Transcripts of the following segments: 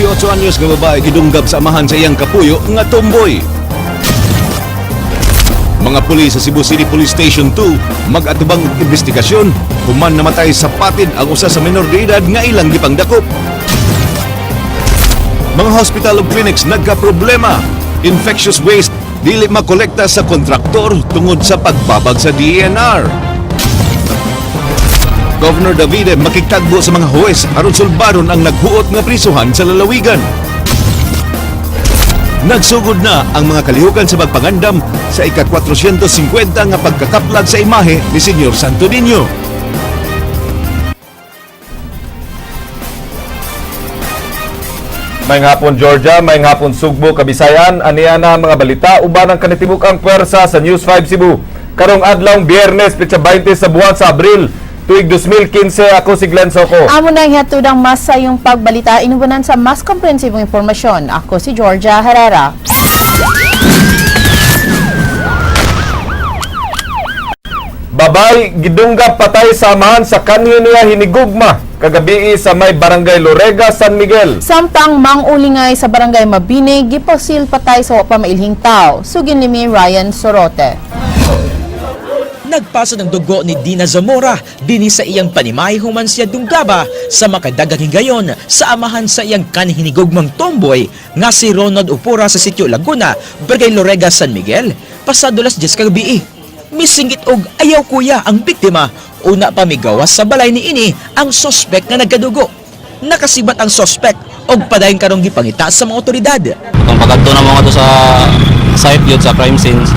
18 anyos nga babae gidunggab sa amahan sa iyang kapuyo nga tomboy. Mga pulis sa Cebu City Police Station 2 mag-atubang og investigasyon human namatay sa patid ang usa sa menor de edad nga ilang gipangdakop. Mga hospital ug clinics nagka-problema. Infectious waste dili makolekta sa kontraktor tungod sa pagbabag sa DENR. Governor Davide makigtagbo sa mga huwes aron sulbaron ang naghuot nga prisuhan sa lalawigan. Nagsugod na ang mga kalihukan sa pagpangandam sa ika-450 nga pagkakaplag sa imahe ni Senyor Santo Niño. Maayong hapon, Georgia, maayong hapon, Sugbo, Kabisayan, aniya na ang mga balita uban ang kanitibuk ang puwersa sa News 5 Cebu. Karong adlawng Biyernes, petsa 20 sa buwan sa Abril, tuig 2015, ako si Glenn Soco. Amo na ang ang mas sa iyong pagbalita, inubanan sa mas komprehensibong impormasyon. Ako si Georgia Herrera. Babay gidunggab patay sa amahan sa kanhi niya hinigugma kagabii sa may Barangay Lorega, San Miguel. Samtang mang-ulingay sa Barangay Mabini, gipasil patay sa wa pa mailhing tao. Sugin ni Ryan Sorote. Nagpasa ng dugo ni Dina Zamora dinhi sa iyang panimay human siya dunggaba sa makadagang higayon sa amahan sa iyang kanhinigugmang tomboy nga si Ronald Upura sa Sitio Laguna, Barangay Lorega, San Miguel, pasado las 10 kagabi. Misingit og ayaw kuya ang biktima, una pa migawas sa balay ni ini ang sospek nga nagkadugo. Nakasibat ang sospek og padayon karong gipangita sa mga otoridad. Kung pagkadto na mo to sa site yun sa crime scenes,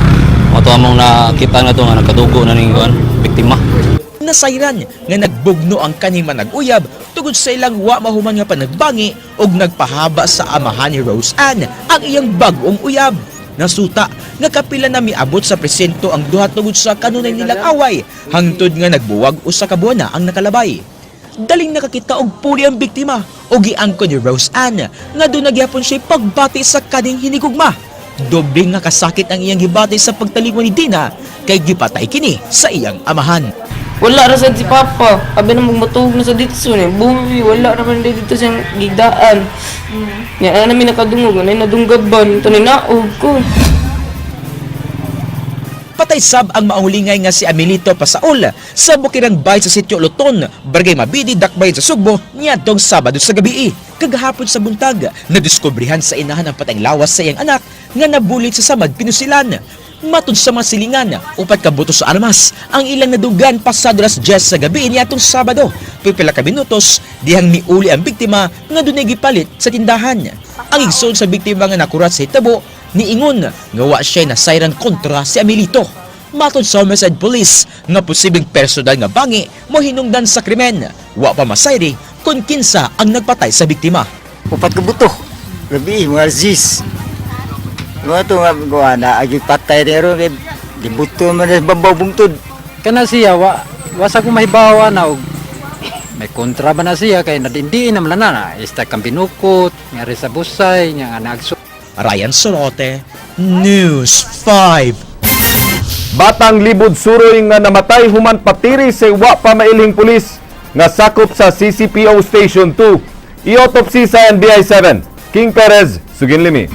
mo to among nakita na to nga nagkadugo na ning kuan biktima. Nasayran nga nagbugno ang kaning manag-uyab tungod sa ilang wa mahuman nga panagbangi og nagpahaba sa amahan ni Rose Ann ang iyang bag-ong uyab. Nasuta nga kapila na miabot sa presinto ang duha tungod sa kanunay nilang away hangtod nga nagbuwag usa ka buwana ang nakalabay. Daling nakakita og puli ang biktima og giangkon ni Rose Ann nga doon nagyapon siya pagbati sa kaning hinigugma. Doble nga kasakit ang iyang gibati sa pagtalikod ni Dina kay gipatay kini sa iyang amahan. Wala ra sad si Papa. Abi na magmatug na sa ditso ni. Bumi, wala ra man dito siyang gigdaan. Nya ana namin nakadungog, anay nadunggaban, ito ni naog ko. Patay sab ang maulingay nga si Amelito Pasaol sa Bukirang Bay sa Sitio Luton, Barangay Mabidi, Dakbayan sa Sugbo, niadtong Sabado sa gabi. Kagahapon sa buntag, nadiskubrihan sa inahan ang patayng lawas sa iyang anak nga nabulit sa samad pinusilan. Matud sa mga silingan, upat ka buto sa armas, ang ilang nadugan pasado las 10 sa gabi niadtong Sabado. Pipila ka minutos, dihang miuli ang biktima nga dunay gipalit sa tindahan. Ang igsoon sa biktima nga nakurat sa hitabo, niingon nga wa siya nasayran kontra si Amelito. Matod sa Homicide Police nga posibleng personal nga bangi mo hinungdan sa krimen. Wa pa masayri kung kinsa ang nagpatay sa biktima. Upat ka buto. Gabi, mga zis. Mga ito nga gawa na, agi patay na ron, eh, gibuto man na babaw bungtod. Kana siya wa wasa ko mahibawa na og may kontra ba na siya kay nadindiin naman na na ista kang binukot ngari sa busay nya nga naagso. Ryan Sorote, News 5. Batang libod suroy nga namatay human patiri sa wa pa mailhing pulis nga sakop sa CCPO Station 2. I-autopsy sa NBI 7. King Perez, Suginlimi.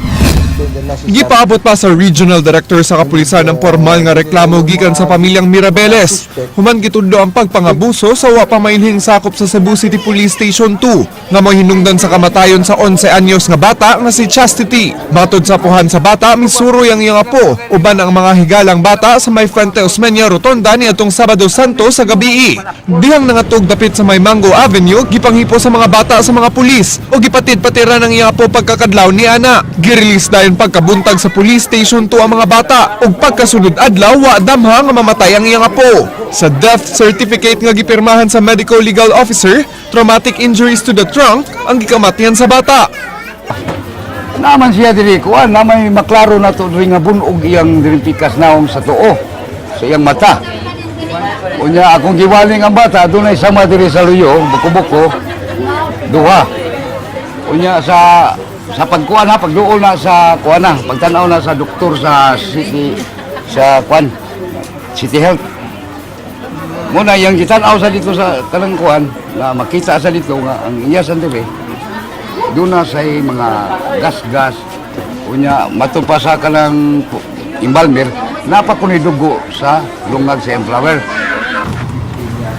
Gipaabot pa sa Regional Director sa Kapulisan ang formal nga reklamo gikan sa pamilyang Mirabeles. Human gitudlo ang pagpangabuso sa wa pa mailhing sakop sa Cebu City Police Station 2 nga mohinungdan sa kamatayon sa 11 anyos nga bata nga si Chastity. Matod sa puhan sa bata, misuroy ang iyang apo uban ang mga higalang bata sa may Fuente Osmeña Rotonda niadtong Sabado Santo sa gabii. Dihang nangatog dapit sa may Mango Avenue, gipanghipo sa mga bata sa mga pulis o gipatid-patira ng iyang apo pagkakadlaw ni ana. Girelease dayon pagkabuntag sa police station 2 ang mga bata ug pagkasunod adlaw wa damha nga mamatay ang iyang apo. Sa death certificate nga gipirmahan sa medico legal officer, traumatic injuries to the trunk ang gikamatian sa bata. Naman siya diri kuan, naman maklaro na to diri nga bunog iyang diri pikas naong sa tuo, sa iyang mata. Unya akong giwaling ang bata dunay sama diri sa luyo, buko-buko, duha. Unya sa pagkuan na, pagduol na sa kuan na, pagtanaw na sa doktor sa city sa kuan, City Health. Muna iyang gitan-aw sa dito sa kanang kuan na makita sa dito nga ang iya sa diri Doon na sa mga gas-gas. Unya, matod pa sa kanang embalmer, napa kuno'y dugo sa lungag sa flower.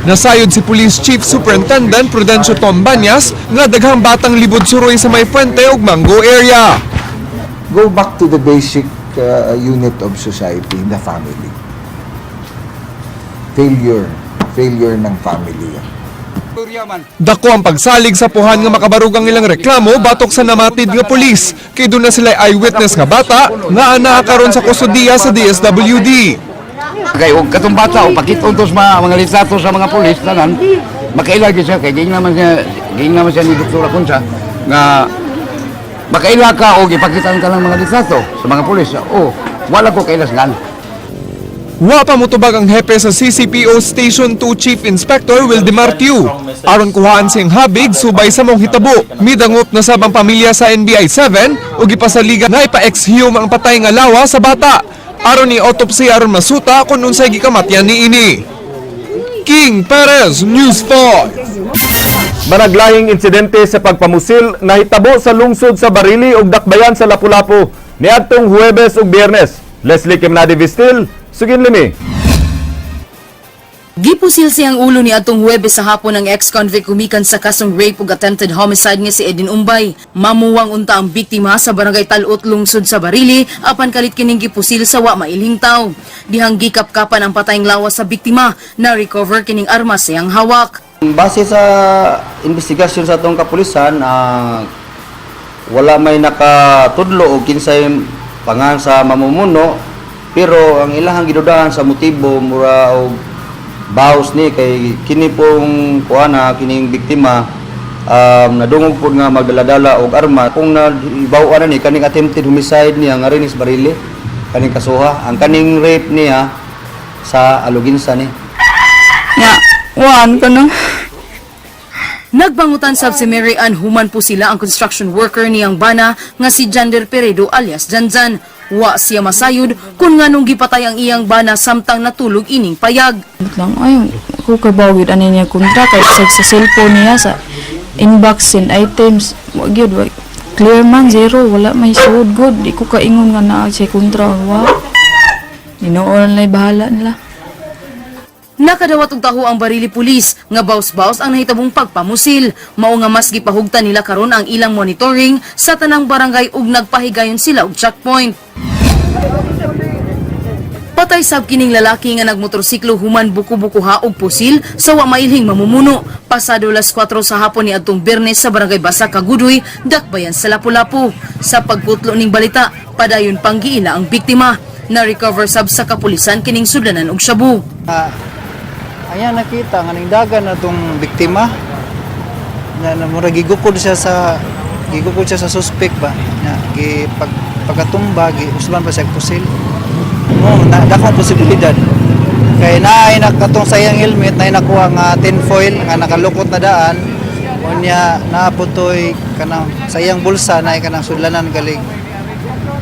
Nasayod si Police Chief Superintendent Prudencio Tombanyas nga daghang batang libod suroy sa may Fuente ug Mango area. Go back to the basic unit of society, the family. Failure. Failure ng family yan. Dako ang pagsalig sa puhan nga makabarug ang ilang reklamo batok sa namatid nga pulis kay doon na sila eyewitness nga bata nga anaa karon sa kustodiya sa DSWD. Kay og katong bata o pakit-on tos mga litrato sa mga pulis tanan, makaila gyud siya kay giingnan man siya ni Doktora Concha nga makaila ka og ipakitaan ka ng mga litrato sa mga pulis. Oh, wala ko kailas ngan. Wa pa motubag ang hepe sa CCPO Station 2 Chief Inspector Wildemar Tiu. Aron kuhaan siyang habig subay sa mong hitabo. Midangop na sab ang pamilya sa NBI 7 ug gipasaligan nga ipa-exhume ang patay nga lawa sa bata. Aron ni autopsy aron masuta kung unsay gikamatyan niini. King Perez, News 5. Managlahing insidente sa pagpamusil nahitabo sa lungsod sa Barili ug Dakbayan sa Lapu-Lapu niadtong Huwebes ug Biyernes. Leslie Quemnade Vistil, sugin limi. Gipusil siyang ulo ni atong Huwebes sa hapon ang ex-convict gumikan sa kasong rape ug attempted homicide nga si Edin Umbay. Mamuwang unta ang biktima sa barangay Talot, lungsod sa Barili, apan kalit kining gipusil sa wa mailhing taw. Dihang gikapkapan ang patayng lawas sa biktima, na recover kining armas siyang hawak. Base sa investigasyon sa atong kapulisan, wala may nakatudlo o kinsay pangan sa mamumuno, pero ang ilahang gidudahan sa motibo mura og baos ni kay kini pong kuana kining biktima nadungog pod nga magdala-dala og arma. Kung naibaw na ni kaning attempted homicide niya nga rin is barili kaning kasuha, ang kaning rape niya sa Aluginsa ni. Nga, waan ko no. Nagbangutan sab si Mary Ann human po sila ang construction worker niyang bana nga si Jander Peredo alias Janjan. Wa siya masayod kung nganong gipatay ang iyang bana samtang natulog ining payag. Lang, ay, ako kabawid ano niya kontra kay sa cellphone niya sa inbox and items. Wa gyud wa clear man zero, wala may suod good. Di ko kaingon nga naa siya kontra wa. Ginoo na bahala nila. Nakadawat og taho ang Barili Police nga baws-baws ang nahitabong pagpamusil. Mao nga mas gipahugtan nila karon ang ilang monitoring sa tanang barangay ug nagpahigayon sila og checkpoint. Patay sab kining lalaki nga nagmotorsiklo human buko-bukuha og pusil sa wa mailhing mamumuno. Pasado las 4 sa hapon ni adtong Biyernes sa barangay Basa, Kagudoy, Dakbayan sa Lapu-Lapu. Sa pagkutlo ning balita, padayon pang giila ang biktima. Na-recover sab sa kapulisan kining sudlanan og shabu. Ayan nakita nga ning dagan na tong biktima na, na mura gigukod siya sa suspect ba na gi pag pagkatumba gi usban pa siya og pusil mo na dakong posibilidad kay naay nakatong sayang helmet naay nakuha nga tinfoil nga nakalukot na daan, unya naaputoy kanang sayang bulsa naay kanang sudlanan galing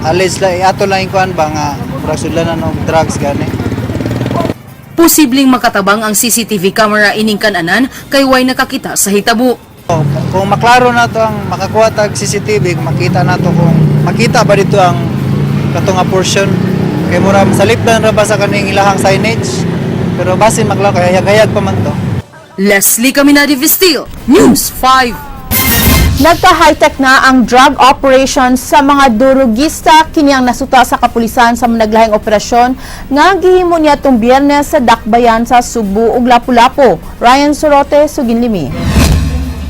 alleged la ato lang kuan ba nga murag sudlanan og drugs gani. Posibleng makatabang ang CCTV camera ining kananan kay way nakakita sa hitabo. Kung maklaro na to ang makakuha tag CCTV, makita na to kung makita ba dito ang katong nga portion. Kay mura salipdan ra ba sa kaning ilahang signage. Pero basin maklaro kay hayag-hayag pa man to. Leslie Caminadi Vestil, News 5. Nagka-high-tech na ang drug operation sa mga durugista, kini ang nasuta sa kapulisan sa managlahing operasyon nga gihimo niya tong Biyernes sa Dakbayan sa Sugbo ug Lapu-Lapu. Ryan Sorote, Suginlimi.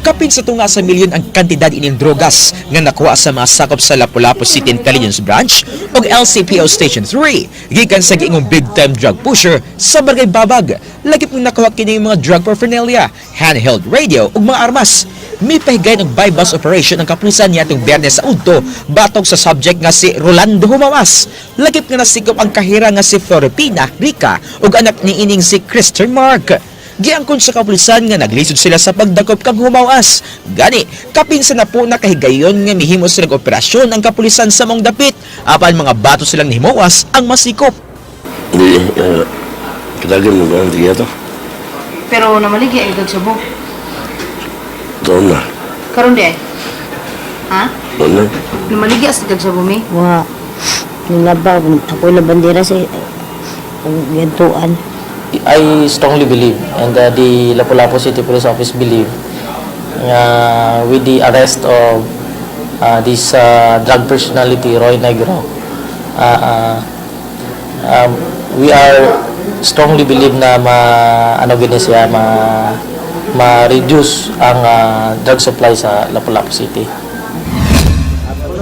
Kapin sa tunga sa milyon ang kantidad ining drogas nga nakuha sa mga sakop sa Lapu-Lapu City Intelligence Branch ug LCPO Station 3 gikan sa giingong big time drug pusher sa Barangay Babag. Lagi pong nakuha kini mga drug paraphernalia, handheld radio ug mga armas. Mipahigayon og buy-bust operation ang kapulisan niadtong Biyernes sa udto batok sa subject nga si Rolando Humawas. Lagip nga nasikop ang kahira nga si Floripina Rica ug anak niining si Christian Mark. Giangkon sa kapulisan nga naglisod sila sa pagdakop kang Humawas. Gani, kapin sa napo na kahigayon nga mihimo silang operasyon ang kapulisan sa mong dapit, apan mga bato silang nihimawas ang masikop. Hindi, kadagan mo ba ang to? Pero namaligi ay kag shabu. Doon na. Karon di ay. Ha? Ano? Namaligya sa kag sa bumi? Wa. Nilaba, ako na bandera sa gantuan. I strongly believe and the Lapu-Lapu City Police Office believe with the arrest of this drug personality Roy Negro, we are strongly believe na ma ano gini siya, ma ma-reduce ang drug supply sa Lapu-Lapu City.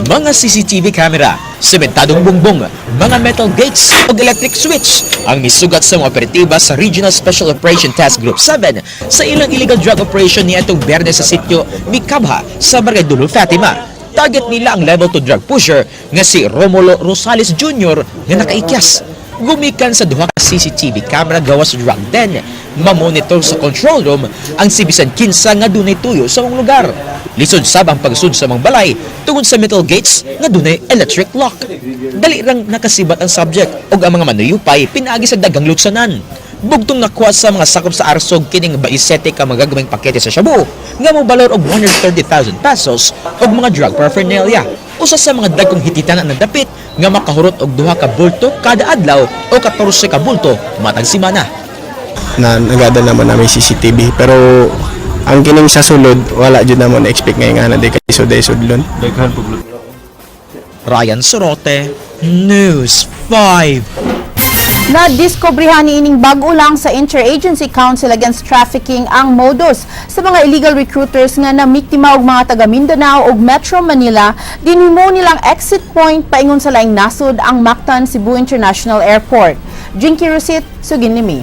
Mga CCTV camera, sementadong bungbong, mga metal gates ug electric switch ang misugat sa mga operatiba sa Regional Special Operation Task Group 7 sa ilang illegal drug operation niadtong Biyernes sa sitio Mikabha sa Barangay Dulul Fatima. Target nila ang level 2 drug pusher nga si Romulo Rosales Jr. nga nakaikyas. Gumikan sa duha ka CCTV camera gawas sa drug den, mamonitor sa control room ang si bisan kinsa nga dunay tuyo sa mga lugar. Lisod sab ang pagsud sa mga balay tungod sa metal gates nga dunay electric lock. Dali rang nakasibat ang subject ug ang mga manuyupay pinaagi sa dagang lutsanan. Bugtong nakuha sa mga sakop sa ARSOG kining 27 ka magagmayng pakete sa shabu nga mobalor og 130,000 pesos ug mga drug paraphernalia. Usa sa mga dagkong hititan ang nadapit nga makahurot og duha ka bulto kada adlaw o 14 ka bulto matag semana. Na nagada naman namin CCTV, pero ang kining sa sulod wala jud namo na expect ngay nga na di kay sud sudlon. Ryan Sorote, News 5. Nadiskubrihan niining bag-o lang sa Interagency Council Against Trafficking ang modus sa mga illegal recruiters nga namiktima og mga taga Mindanao ug Metro Manila. Dinhimo nilang exit point paingon sa laing nasod ang Mactan Cebu International Airport. Jinky Rosit, sugin nimi.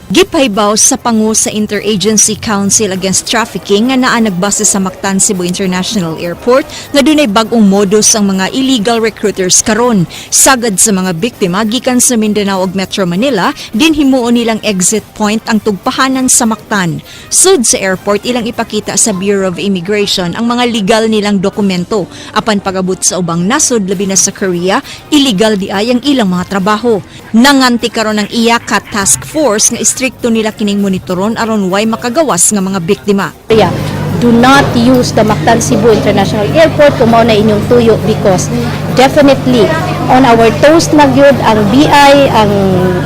Gipahibaw sa pangu sa Interagency Council Against Trafficking nga naa nagbase sa Mactan Cebu International Airport nga dunay bag-ong modus ang mga illegal recruiters karon. Sagad sa mga biktima gikan sa Mindanao ug Metro Manila, dinhimuon nilang exit point ang tugpahanan sa Mactan. Sud sa airport, ilang ipakita sa Bureau of Immigration ang mga legal nilang dokumento. Apan pag-abot sa ubang nasod, labi na sa Korea, illegal di ay ang ilang mga trabaho. Nanganti karon ang IACAT Task Force nga istrikto nila kining monitoron aron way makagawas nga mga biktima. Yeah. Do not use the Mactan Cebu International Airport kung mao na inyong tuyo because definitely on our toes na gyud ang BI, ang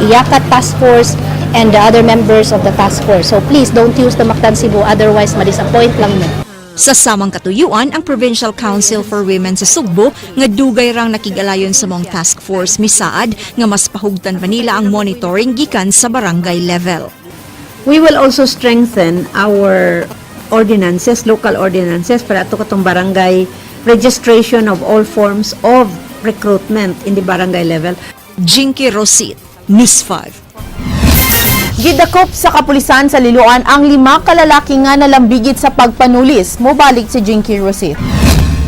IACAT Task Force, and the other members of the task force. So please don't use the Mactan Cebu, otherwise ma-disappoint lang mo. Sa samang katuyuan, ang Provincial Council for Women sa Sugbo nga dugay rang nakig-alayon sa maong task force misaad nga mas pahugtan pa nila ang monitoring gikan sa barangay level. We will also strengthen our ordinances, local ordinances, para ato katong barangay registration of all forms of recruitment in the barangay level. Jinky Rosit, News 5. Gidakop sa kapulisan sa Liloan ang lima kalalaki nga nalambigit sa pagpanulis. Mobalik si Jinky Rosit.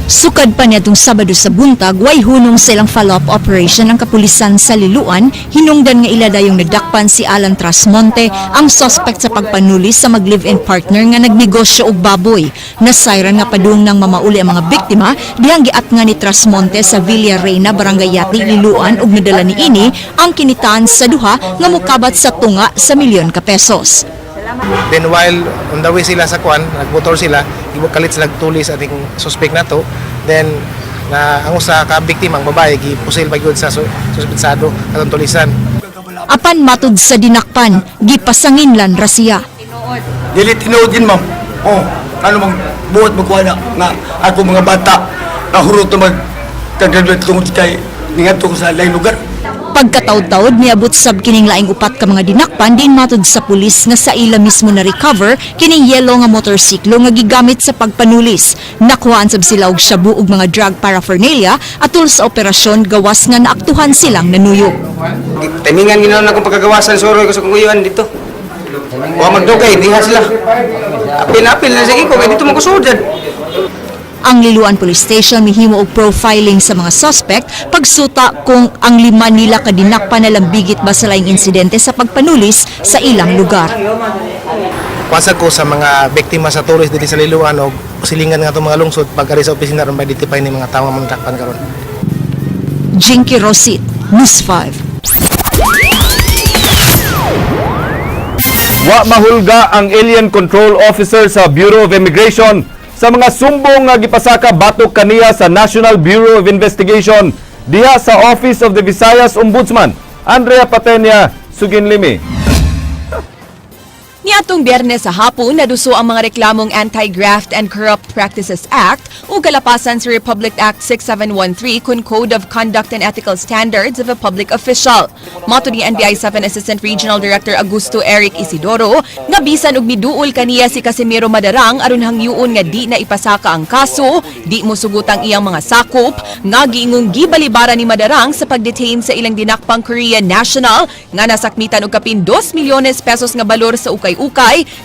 Sukad pa niadtong Sabado sa buntag, way hunong sa ilang follow-up operation ang kapulisan sa Liloan, hinungdan nga ila dayong nadakpan si Alan Trasmonte, ang suspect sa pagpanulis sa mag-live-in partner nga nagnegosyo og baboy. Nasayran nga padung ng mamauli ang mga biktima, dihang giat nga ni Trasmonte sa Villa Reina, Barangay Yati, Liloan ug nadala niini ang kinitaan sa duha nga mukabat sa tunga sa milyon ka pesos. Then while on the way sila sa kwan, nagmotor sila, kalit sila tulis ating suspect na to. Then na ang usa ka biktima, ang babae, gipusil pa gyud sa suspetsado atong tulisan. Apan matud sa dinakpan, gipasanginlan ra siya. Dili tinuod yun, ma'am. Oh, ano mang buhat magkuha na nga ako mga bata na hurot na mag kagraduate tungod kay ningadto ko sa laing lugar. Pagkataod-taod, miabot sab kining laing upat ka mga dinakpan din matud sa pulis nga sa ila mismo na recover kining yellow nga motorsiklo nga gigamit sa pagpanulis. Nakuhaan sab sila og shabu ug mga drug paraphernalia atul sa operasyon gawas nga naaktuhan silang nanuyok. Timingan ginawa na akong pagkagawasan soroy ko sa kuyuan dito. Wa magdugay diha sila. Apil-apil na sige ko kay dito mo kusudad. Ang Liloan Police Station mihimo og profiling sa mga suspect pagsuta kung ang lima nila ka dinakpan na lambigit ba sa laing insidente sa pagpanulis sa ilang lugar. Pasag ko sa mga biktima sa tourist diri sa Liloan og silingan nga itong mga lungsod pag ari sa opisina aron ma-identify ni mga tawo nga mga dakpan karon. Jinky Rosit, News 5. Wa mahulga ang Alien Control Officer sa Bureau of Immigration. Sa mga sumbong nga gipasaka batok kaniya sa National Bureau of Investigation diha sa Office of the Visayas Ombudsman. Andrea Patenia, Suginlimi. Niadtong Biyernes sa hapon, naduso ang mga reklamong Anti-Graft and Corrupt Practices Act o kalapasan sa Republic Act 6713 kun Code of Conduct and Ethical Standards of a Public Official. Mato ni NBI 7 Assistant Regional Director Augusto Eric Isidoro nga bisan og miduol kaniya si Casimiro Madarang aron hangyuon nga di na ipasaka ang kaso, di mo sugot ang iyang mga sakop nga giingong gibalibaran ni Madarang sa pagdetain sa ilang dinakpang Korean national nga nasakmitan og kapin 2 milyones pesos nga balor sa ukay-ukay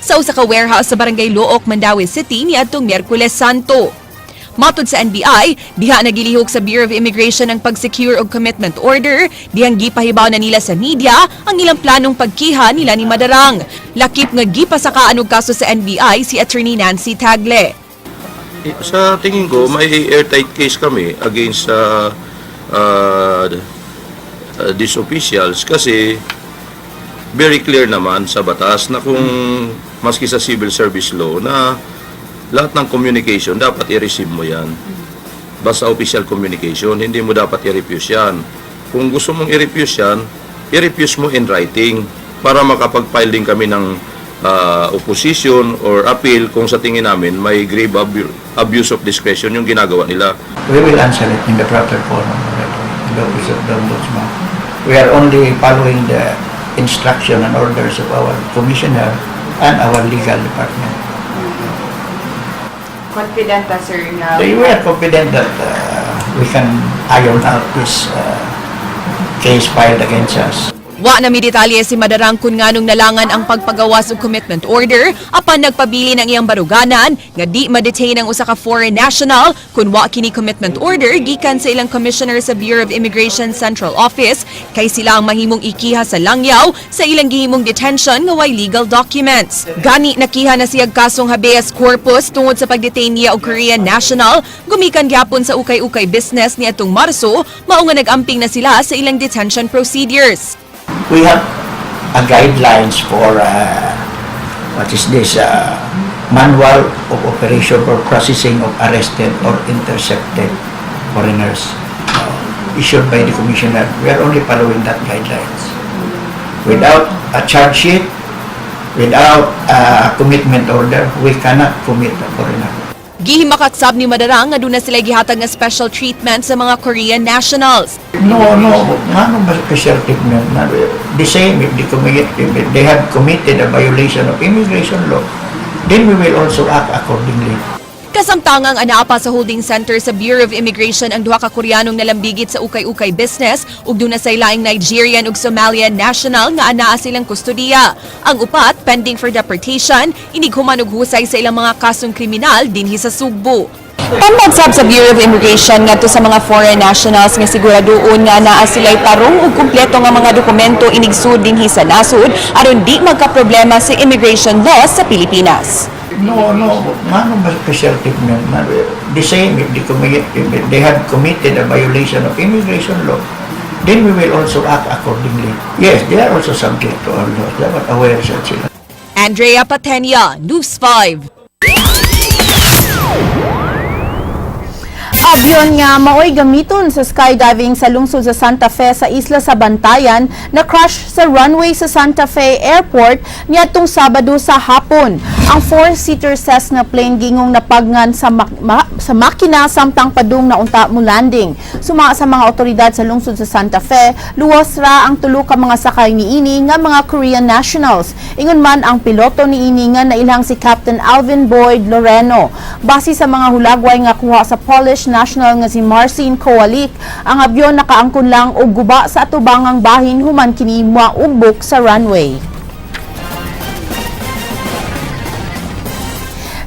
sa usa ka warehouse sa Barangay Looc, Mandaue City niadtong Miyerkules Santo. Matod sa NBI, diha nagilihok sa Bureau of Immigration ang pag-secure og commitment order, dihang gipahibaw na nila sa media ang ilang planong pagkiha nila ni Madarang. Lakip nga gipasakaan og kaso sa NBI si Attorney Nancy Tagle. Sa tingin ko, may airtight case kami against these officials kasi very clear naman sa batas na kung maski sa civil service law na lahat ng communication dapat i-receive mo yan. Basta official communication, hindi mo dapat i-refuse yan. Kung gusto mong i-refuse yan, i-refuse mo in writing para makapag-file din kami ng opposition or appeal kung sa tingin namin may grave abuse of discretion yung ginagawa nila. We will answer it in the proper forum, in the Office of the Ombudsman. We are only following the instruction and orders of our commissioner and our legal department. Confident ta, sir, nga We are confident that we can iron out this case filed against us. Wa na midetalye si Madarang kung nganong nalangan ang pagpagawas og commitment order apan nagpabili ng iyang baruganan nga di ma-detain ang usa ka foreign national kung wa kini commitment order gikan sa ilang commissioner sa Bureau of Immigration Central Office, kay sila ang mahimong ikiha sa langyaw sa ilang gihimong detention nga way legal documents. Gani nakiha na siya kasong habeas corpus tungod sa pagdetain niya og Korean national gumikan gyapon sa ukay-ukay business niadtong Marso, mao nga nag-amping na sila sa ilang detention procedures. We have a guidelines for what is this manual of operation for processing of arrested or intercepted foreigners issued by the commissioner. We are only following that guidelines. Without a charge sheet, without a commitment order, we cannot commit a foreigner. Gihimakat sab ni Madarang nga duna sila gihatag nga special treatment sa mga Korean nationals. No, ngano ba special treatment? The same, if they have committed a violation of immigration law, then we will also act accordingly. Kasamtangang anaa pa sa holding center sa Bureau of Immigration ang duha ka Koreanong nalambigit sa ukay-ukay business ug duna say laing Nigerian ug Somalian national nga anaa silang kustodiya. Ang upat pending for deportation inig human og husay sa ilang mga kasong kriminal dinhi sa Sugbo. Pambag sab sa Bureau of Immigration ngadto sa mga foreign nationals nga siguraduon nga naa sila'y tarong ug kumpleto nga mga dokumento inigsud dinhi sa nasod aron di magkaproblema sa immigration laws sa Pilipinas. No, ngano ba special treatment? The same, if they have committed a violation of immigration law, then we will also act accordingly. Yes, they are also subject to our laws. Dapat aware sila. Andrea Patenia, News 5. Abyon nga maoy gamiton sa skydiving sa lungsod sa Santa Fe sa isla sa Bantayan na crash sa runway sa Santa Fe Airport niadtong Sabado sa hapon. Ang four-seater Cessna plane gingong napagngan sa makina samtang padung na unta mo landing. Suma sa mga otoridad sa lungsod sa Santa Fe, luwas ra ang tulo ka mga sakay niini nga mga Korean nationals. Ingon man ang piloto niini nga nailhang si Captain Alvin Boyd Loreno. Base sa mga hulagway nga kuha sa Polish national nga si Marcin Kowalik, ang abyon nakaangkon lang og guba sa atubangang bahin human kini maugbok sa runway.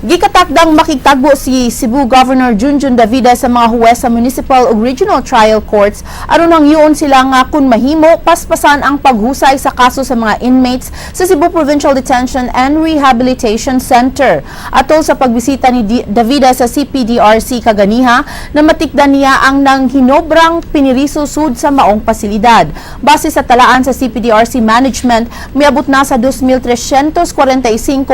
Gikatakdang makigtagbo si Cebu Governor Junjun Davida sa mga huwes sa municipal ug regional trial courts aron hangyoon sila nga kun mahimo paspasan ang paghusay sa kaso sa mga inmates sa Cebu Provincial Detention and Rehabilitation Center. Atol sa pagbisita ni Davida sa CPDRC kaganiha, namatikdan niya ang nanghinobrang piniriso sud sa maong pasilidad. Base sa talaan sa CPDRC management, miabot na sa 2,345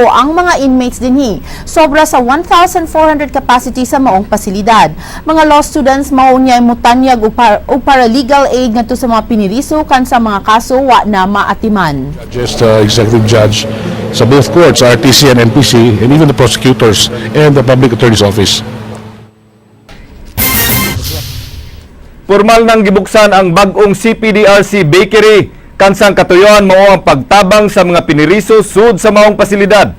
ang mga inmates dinhi. Sobra sa 1,400 capacity sa maong pasilidad. Mga law students mao unya mutanyag og paralegal aid ngadto sa mga piniriso kan sa mga kaso wa na maatiman. Judges, the executive judge sa both courts, RTC and MPC, and even the prosecutors and the public attorney's office. Formal nang gibuksan ang bag-ong CPDRC Bakery kansang katuyoan mao ang pagtabang sa mga piniriso sud sa maong pasilidad.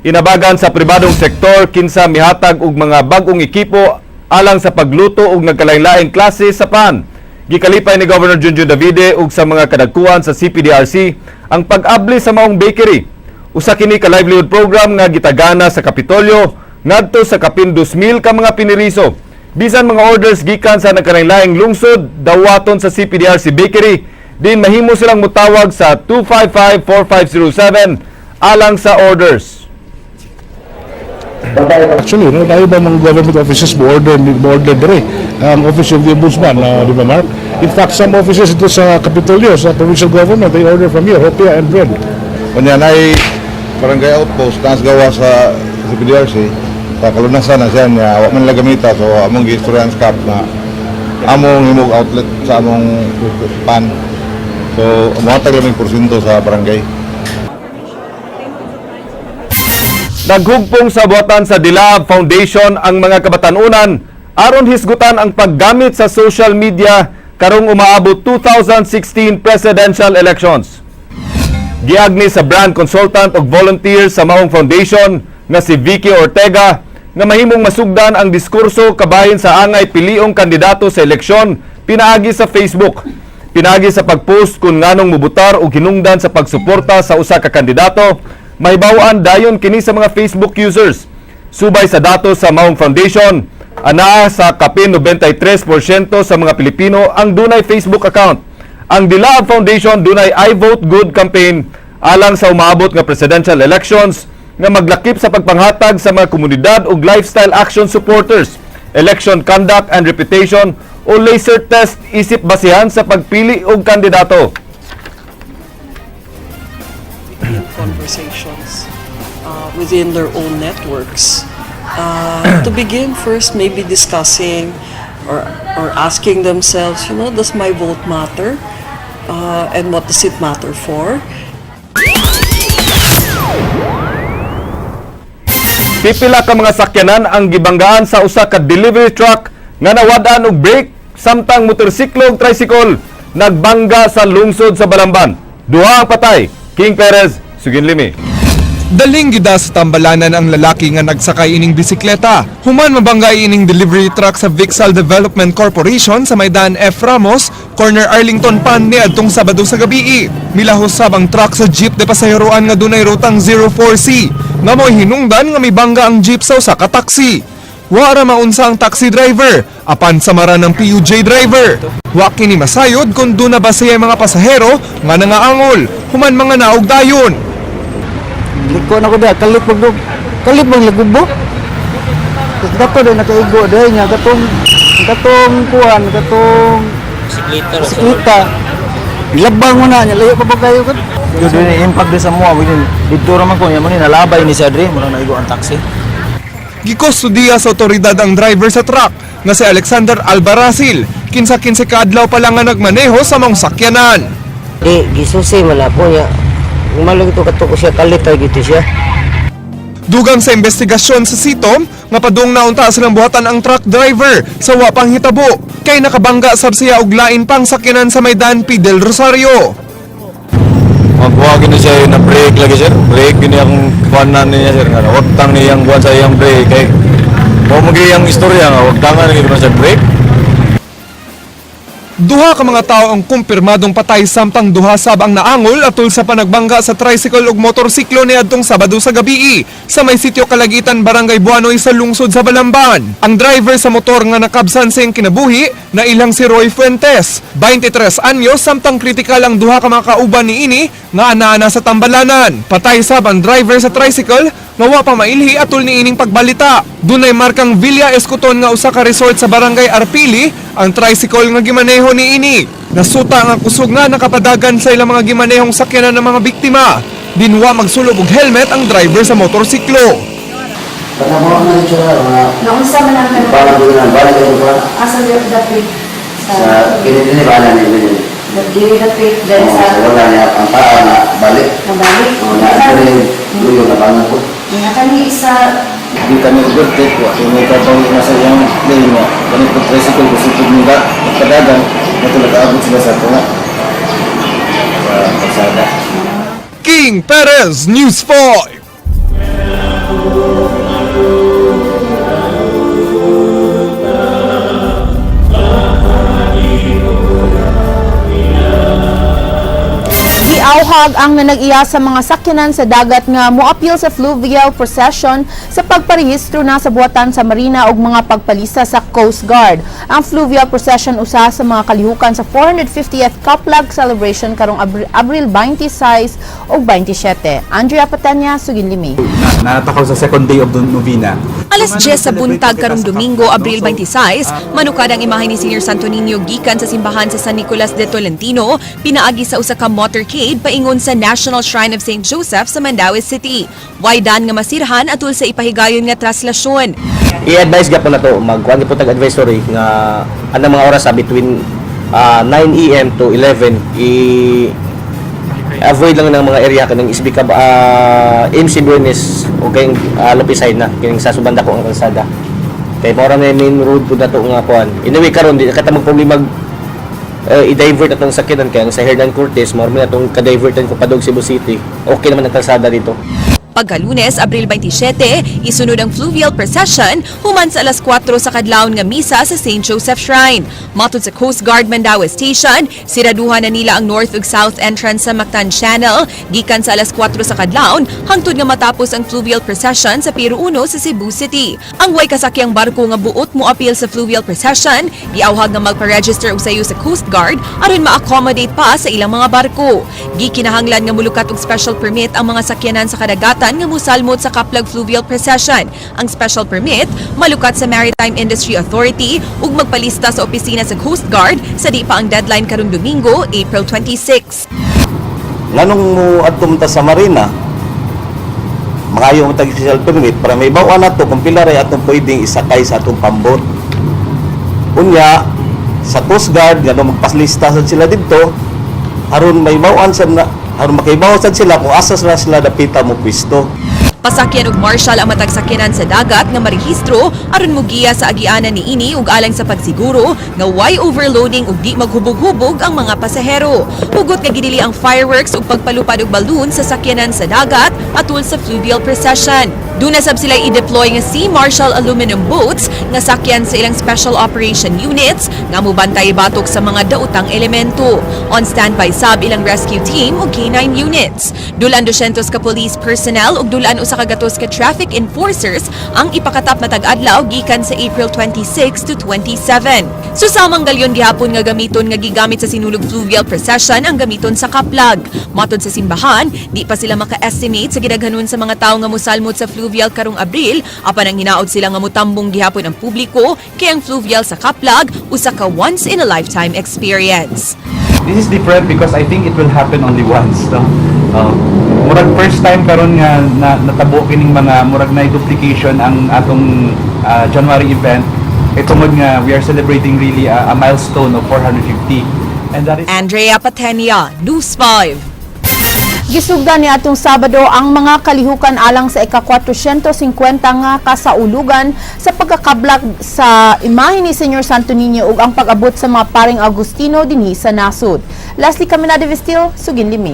Inabagan sa pribadong sektor kinsa mihatag og mga bag-ong ekipo alang sa pagluto og nagkalain-laing klase sa pan. Gikalipay ni Governor Junjun Davide ug sa mga kadagkuan sa CPDRC ang pag-abli sa maong bakery. Usa kini ka livelihood program nga gitagana sa Kapitolyo ngadto sa kapin 2,000 ka mga piniriso. Bisan mga orders gikan sa nagkalain-laing lungsod dawaton sa CPDRC Bakery, din mahimo silang mutawag sa 255-4507 alang sa orders. Actually, no, tayo ba mga government offices mo order dire ang Office of the Ombudsman, di ba, Mark? In fact, some offices dito sa Kapitolyo, sa provincial government, they order from here, hopia and bread. Unya nay barangay outpost taas gawa sa CPDRC sa kalunasan na siya niya wa man lang gamita, so among giistoryahan sa CAP na among himog outlet sa among pan, so mohatag lang porsyento sa barangay. Naghugpong sa buhatan sa Dilaab Foundation ang mga kabatanunan aron hisgutan ang paggamit sa social media karong umaabot 2016 presidential elections. Giagni sa brand consultant ug volunteer sa maong foundation nga si Vicky Ortega nga mahimong masugdan ang diskurso kabahin sa angay piliong kandidato sa eleksyon pinaagi sa Facebook. Pinaagi sa pag-post kung nganong mubutar o hinungdan sa pagsuporta sa usa ka kandidato, mahibaw-an dayon kini sa mga Facebook users. Subay sa datos sa maong foundation, anaa sa kapin 93% sa mga Pilipino ang dunay Facebook account. Ang Dilaab Foundation dunay I Vote Good campaign alang sa umaabot nga presidential elections nga maglakip sa pagpanghatag sa mga komunidad ug lifestyle action supporters, election conduct and reputation o laser test isip basihan sa pagpili og kandidato. Conversations within their own networks to begin first maybe discussing or asking themselves, does my vote matter? And what does it matter for? Pipila ka mga sakyanan ang gibanggaan sa usa ka delivery truck nga nawad-an og brake samtang motorsiklo ug tricycle nagbangga sa lungsod sa Balamban. Duha ang patay. King Perez, Suginlimi. Daling gida sa tambalanan ang lalaki nga nagsakay ining bisikleta. Human mabanggay ining delivery truck sa Vixal Development Corporation sa may Daan F. Ramos, corner Arlington Pan niadtong Sabado sa gabi. Milahos sab ang truck sa jeep de pasaheroan nga dunay rutang 04C nga mo'y hinungdan nga mibangga ang jeep sa usa ka taxi. Wa ra maunsa ang taxi driver, apan samaran ng PUJ driver. Wa kini masayod kung duna ba siya mga pasahero nga nangaangol, human mga naog dayon. Liko na ko da, kalit pag kalit bang lagubo. Tapos dato din nakaigo dahil niya katong katong kuan katong bisikleta. Labang mo na niya, layo pa ba kayo kan? Yun din impact din sa mua, dito raman ko niya mo ni nalabay ni sa dre, murag naigo ang taxi. Gikustudiya sa otoridad ang driver sa truck nga si Alexander Albaracil, kinsa 15 kaadlaw pa lang nga nagmaneho sa maong sakyanan. Di, gisusi man na po niya. Umalog ito kato ko siya, kalit ay gito siya. Dugang sa investigasyon sa sitom, nga padung naunta silang buhatan ang truck driver sa wapang hitabo, kay nakabangga sab siya og lain pang sakyanan sa may Dan P. Del Rosario. Magkuha gini siya na brake lagi, sir. Brake gini ang kuwanan niya, sir. Nga wag tang niyang kuwan sa iyang brake kay mo magi ang istorya nga wag tangan lagi sa brake. Duha ka mga tao ang kumpirmadong patay samtang duha sab ang naangol atol sa panagbangga sa tricycle ug motorsiklo niadtong Sabado sa gabii sa may sitio Kalagitan, Barangay Buanoy sa lungsod sa Balamban. Ang driver sa motor nga nakabsan sa iyang kinabuhi na ilang si Roy Fuentes, 23 anyos, samtang kritikal ang duha ka mga kauban niini nga ana-ana sa tambalanan. Patay sab ang driver sa tricycle nga wa pa mailhi atol niining pagbalita. Dunay markang Villa Escoton nga usa ka resort sa Barangay Arpili ang tricycle nga gimaneho niini. Nasuta nga kusog nga nakapadagan sa ilang mga gimanehong sakyanan ng mga biktima. Dinwa magsulob og helmet ang driver sa motorsiklo. Baka mo na rin siya, mga Naunsa man ang kanang bala ko na, bala ko ba? Asa that week? Sa kinidini bala ni ni. During that week, then sa Wala niya ang paa na balik. Nabalik. O na diri luyo na bangan ko. Nga kani isa. Di kami overtake, wa kay may kabaw na sa iyang lane nga ganit pag tricycle gusto pud nila magpadagan na nag-aabot sila sa tunga sa kalsada. King Perez, News 5. Giawhag ang nanag-iya sa mga sakyanan sa dagat nga moapil sa fluvial procession sa pagparehistro na sa buhatan sa marina ug mga pagpalista sa Coast Guard. Ang fluvial procession usa sa mga kalihukan sa 450th Kaplag celebration karong Abril 26 ug 27. Andrea Patanya, Suginlimi. Natakaw sa second day of the novena. Alas 10 sa buntag karong Domingo, Abril 26, manukad ang imahe ni Senior Santo Niño gikan sa simbahan sa San Nicolas de Tolentino, pinaagi sa usa ka motorcade paingon sa National Shrine of St. Joseph sa Mandaue City. Waydan nga masirhan atul sa ipahigayon nga traslasyon. I-advise gyapon na to, magkuan gyapon tag advisory nga anang mga oras sa between 9 AM to 11, i avoid lang ng mga area kanang SB ka MC Buenos o kayong Lopisay na kining sa subanda ko ang kalsada kay mao ra na yung main road pud nato nga kuan. Anyway, karon di ka ta magproblema i-divert atong sakyanan kay ang sa Hernan Cortez mao ra man atong ka-divertan ko padog Cebu City. Okay naman ang kalsada dito. Pagkalunes, Abril 27, isunod ang fluvial procession human sa alas 4 sa kadlawon nga misa sa St. Joseph Shrine. Matod sa Coast Guard Mandaue Station, siraduhan na nila ang north ug south entrance sa Mactan Channel gikan sa alas 4 sa kadlawon hangtod nga matapos ang fluvial procession sa Pier 1 sa Cebu City. Ang way kasakyang barko nga buot moapil sa fluvial procession, giawhag nga magpa-register og sayo sa Coast Guard aron ma-accommodate pa sa ilang mga barko. Gikinahanglan nga mulukat og special permit ang mga sakyanan sa kadagatan nga musalmot sa Kaplag Fluvial Procession. Ang special permit malukat sa Maritime Industry Authority ug magpalista sa opisina sa Coast Guard sa di pa ang deadline karong Domingo, April 26. Nganong mo adto man ta sa marina, mangayo mo tag special permit para may bawa na to kung pila ray atong pwedeng isakay sa atong pambot. Unya sa Coast Guard, ngano magpaslista sad sila didto aron may bawaan sad na, aron makaibaw sad sila kung asa sila sila dapita mo pwesto. Pasakyan og marshal ang matag sakyanan sa dagat nga marehistro aron mogiya sa agianan niini ug alang sa pagsiguro nga way overloading ug di maghubog-hubog ang mga pasahero. Hugot nga gidili ang fireworks ug pagpalupad og balloon sa sakyanan sa dagat atul sa fluvial procession. Duna sab sila i-deploy nga Sea Marshal aluminum boats nga sakyan sa ilang special operation units nga mobantay batok sa mga daotang elemento. On standby sab ilang rescue team ug K9 units. Dulan 200 ka police personnel ug dulan 100 ka traffic enforcers ang ipakatap matag adlaw gikan sa April 26 to 27. Susamang galyon gihapon nga gamiton nga gigamit sa Sinulog Fluvial Procession ang gamiton sa Kaplag. Matod sa simbahan, di pa sila maka-estimate sa gidaghanon sa mga tawo nga mosalmot sa fluvial karong Abril, apan ang hinaot sila nga motambong gihapon ang publiko kay ang fluvial sa Kaplag usa ka once in a lifetime experience. This is different because I think it will happen only once, no? Murag first time karon nga na, natabo kining mga murag na duplication ang atong January event. Kay tungod nga we are celebrating really a milestone of 450. And that is Andrea Patenia, News 5. Gisugdan ni atong Sabado ang mga kalihukan alang sa ika-450 nga kasaulugan sa pagkakablag sa imahe ni Senyor Santo Niño ug ang pag-abot sa mga paring Agustino dinhi sa nasod. Leslie Caminada Vestil, Suginlimi.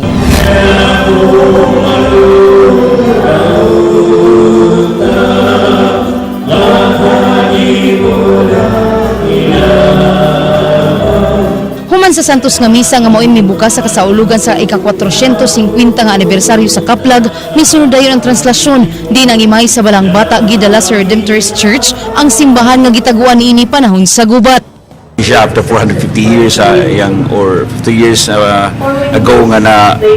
Human sa Santos nga misa nga mao'y mibukas sa kasaulugan sa ika-450 nga anibersaryo sa Kaplag, misunod dayon ang translasyon. Di ang imahe sa Balang Bata gidala sa Redemptorist Church, ang simbahan nga gitaguan niini panahon sa gubat. Siya after 450 years yang or 50 years ago nga na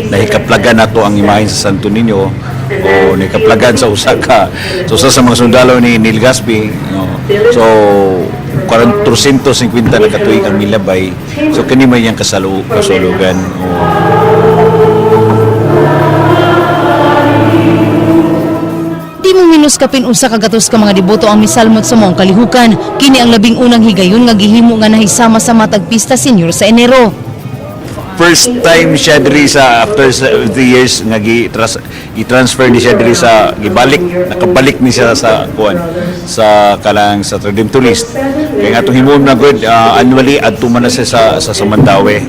nahikaplagan nato ang imahe sa Santo Niño o nahikaplagan sa usa sa mga sundalo ni Legazpi, no? So karon 350 na katuig ang milabay, so kini man iyang kasulugan o. Di Mahimong minus kapin 100 ka mga deboto ang misalmot sa maong kalihukan. Kini ang 11 higayon nga gihimo nga nahisama sa matag Pista Senior sa Enero. First time siya diri sa after 3 years nga gi i-transfer ni siya diri sa gibalik, nakabalik ni siya sa kuan sa kalang sa Redemptorist kay nga atong himuon na good, annually adto man na siya sa Mandaue.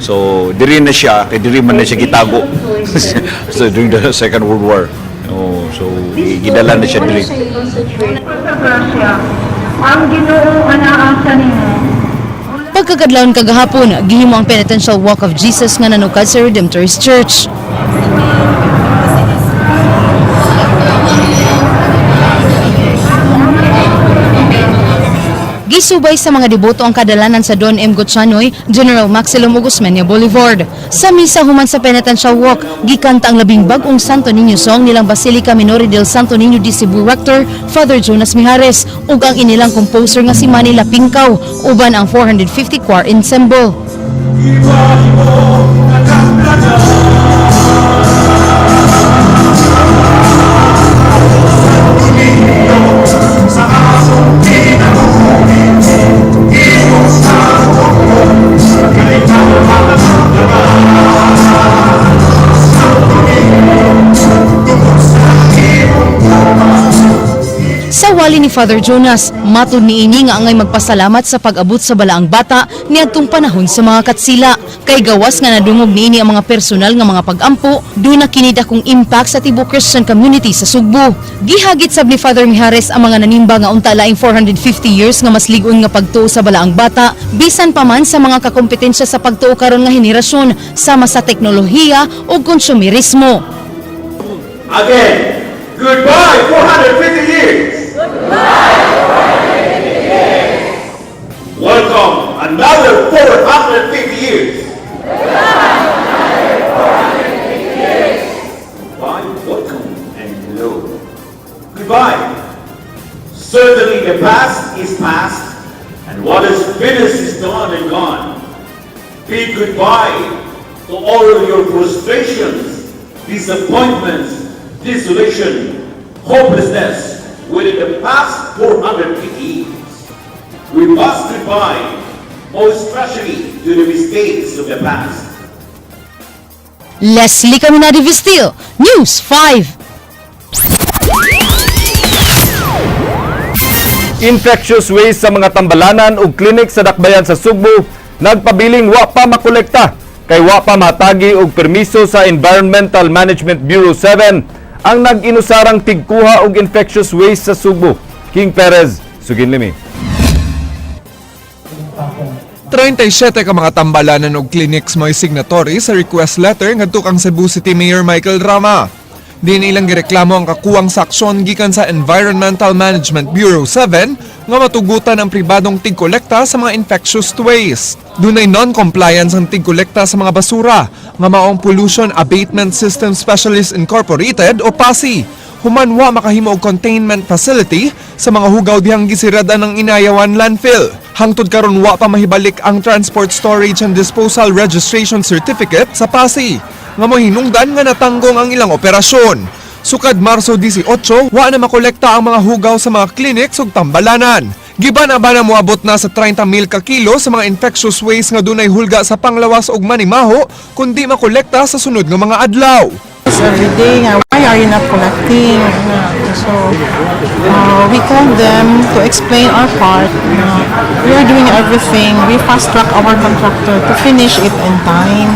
So diri na siya kay diri man na siya gitago so during the Second World War. Oh, so gidala na siya diri. Ang Ginoo anaa kanimo. Pagkakadlawon kagahapon, gihimo ang Penitential Walk of Jesus nga nanukad sa Redemptorist Church. Gisubay sa mga deboto ang kadalanan sa Don M. Gotianui, General Maxilom ug Osmeña Boulevard. Sa misa human sa Penitential Walk, gikanta ang 10 bag-ong Santo Niño song nilang Basilica Minore del Santo Niño de Cebu Rector, Father Jonas Mijares, ug ang inilang composer nga si Manny Lapingkaw, uban ang 450 Choir Ensemble. Sa wali ni Father Jonas, matud niini nga angay magpasalamat sa pag-abot sa balaang bata niadtong panahon sa mga katsila. Kay gawas nga nadungog niini ang mga personal nga mga pag-ampo, duna kini dakong impact sa tibuok Christian community sa Sugbo. Gihagit sab ni Father Mijares ang mga nanimba nga unta laing 450 years nga mas lig-on nga pagtuo sa balaang bata, bisan pa man sa mga kakompetensya sa pagtuo karon nga henerasyon sama sa teknolohiya ug konsumerismo. Again, goodbye 450 years. Goodbye 450 years. Welcome another 450 years. Goodbye 450 years. Goodbye, welcome, and hello. Goodbye. Certainly the past is past, and what is finished is done and gone. Bid goodbye to all of your frustrations, disappointments, desolation, hopelessness within the past 450 years. We must goodbye, most especially to the mistakes of the past. Leslie Caminadi Vistil, News 5. Infectious waste sa mga tambalanan ug klinik sa dakbayan sa Sugbo nagpabiling wa pa makolekta kay wa pa matagi og permiso sa Environmental Management Bureau 7 ang nag-inusarang tigkuha og infectious waste sa Sugbo. King Perez, Suginlimi. 37 ka mga tambalanan og clinics mo'y signatory sa request letter ngadto kang Cebu City Mayor Michael Rama. Diin ilang gireklamo ang kakuwang sa aksyon gikan sa Environmental Management Bureau 7 nga matugutan ang pribadong tigkolekta sa mga infectious waste. Dunay non-compliance ang tigkolekta sa mga basura nga maong Pollution Abatement System Specialist Incorporated o PASI. Human wa makahimo og containment facility sa mga hugaw dihang gisirada ng Inayawan landfill. Hangtod karon wa pa mahibalik ang Transport Storage and Disposal Registration Certificate sa PASI nga mohinungdan nga natanggong ang ilang operasyon. Sukad Marso 18, wa na makolekta ang mga hugaw sa mga clinics ug tambalanan. Giban-aba na moabot na sa 30 mil ka kilo sa mga infectious waste nga dunay hulga sa panglawas ug manimaho kundi makolekta sa sunod nga mga adlaw. Every day nga, why are you not collecting? So we called them to explain our part. We are doing everything. We fast track our contractor to finish it in time.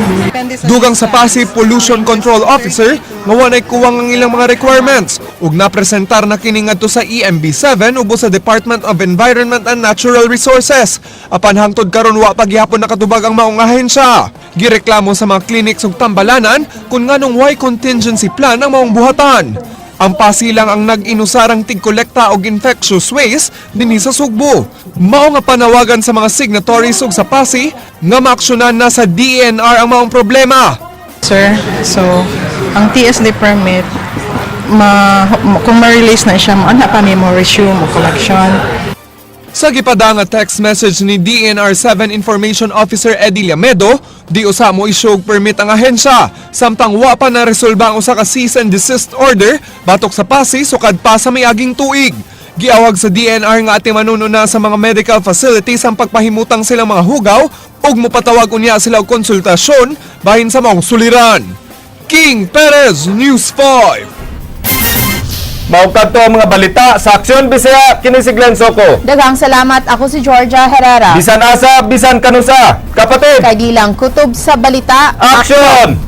Dugang sa PASI Pollution Control Officer nga walay kuwang ang ilang mga requirements ug napresentar na kini ngadto sa EMB 7 ug sa Department of Environment and Natural Resources. Apan hangtod karon wa pa gihapon nakatubag ang maong ahensya. Gireklamo sa mga clinics ug tambalanan kung nganong way contingency plan ang maong buhatan. Ang PASI lang ang nag-inusarang tigkolekta og infectious waste dinhi sa Sugbo. Mao nga panawagan sa mga signatories ug sa PASI nga maaksyonan na sa DENR ang maong problema. Sir, so ang TSD permit, kung ma-release na siya, mo pa mi mo resume o collection. Sa gipada nga text message ni DENR 7 Information Officer Eddie Llamedo, di usa mo issue og permit ang ahensya samtang wa pa na resolba ang usa ka cease and desist order batok sa PASI sukad pa sa miaging tuig. Giawag sa DENR nga atimanon na sa mga medical facilities ang pagpahimutang silang mga hugaw ug mopatawag unya sila og konsultasyon bahin sa maong suliran. King Perez, News 5. Mao kadto ang mga balita sa Aksyon Bisaya, kini si Glenn Soco. Daghang salamat. Ako si Georgia Herrera. Bisan asa, bisan kanusa. Kapatid. Kay di lang kutob sa balita. Aksyon!